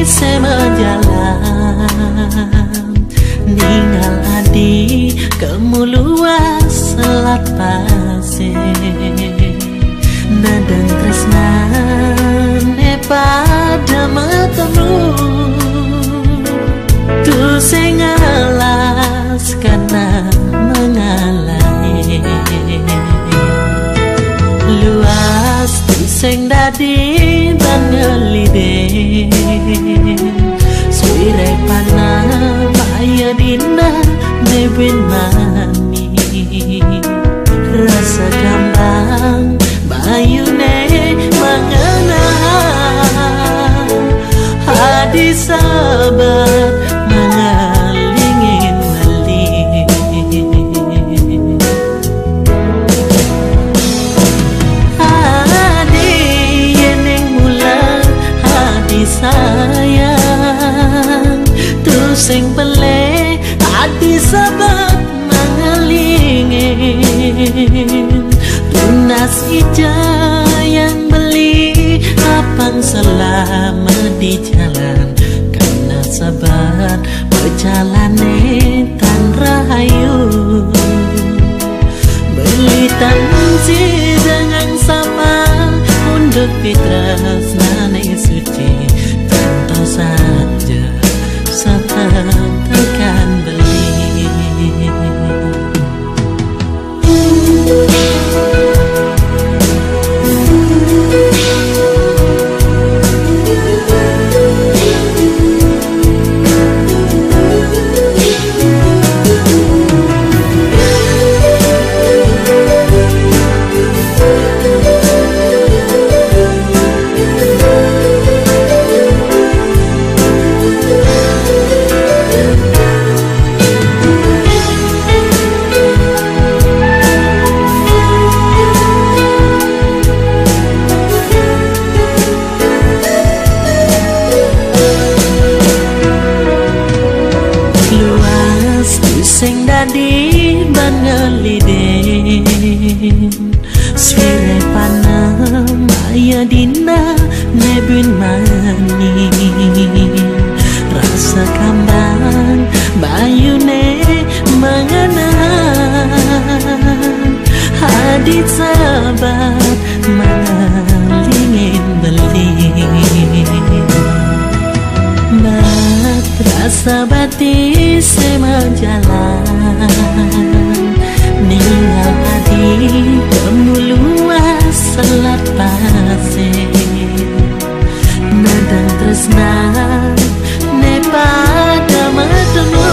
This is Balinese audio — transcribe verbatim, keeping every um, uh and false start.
Sema jalan ningal adi kemuluas selat pasir. Nadang tresnane pada matemu. Tu sing alas kana mangalai. Luas tu sing dadi ban ngelidin. Suire panam ayo dina debin mani. Rasa kambang bayune mangana. Adi sabat mangalingin meli. Adi yeneng mula adi sayang. Tu sing pele adi sabat mangalingin. Tunas ija yang beli apang selama di jalan. Karena sabat berjalan tan rahayu. Beli tan si dengan sama untuk fitras nane suci. Tanto saja sabat tekan beli. Luas tu sing dadi ban ngelidin. Suire panam ayo dina nebin mani. Rasa kambang bayune mangana. Hadit sabat mangalingin beli. Bat rasa bati sema jalan. Ningal adi kemuluas selat pasir. Nadang tresna ne pada matemu.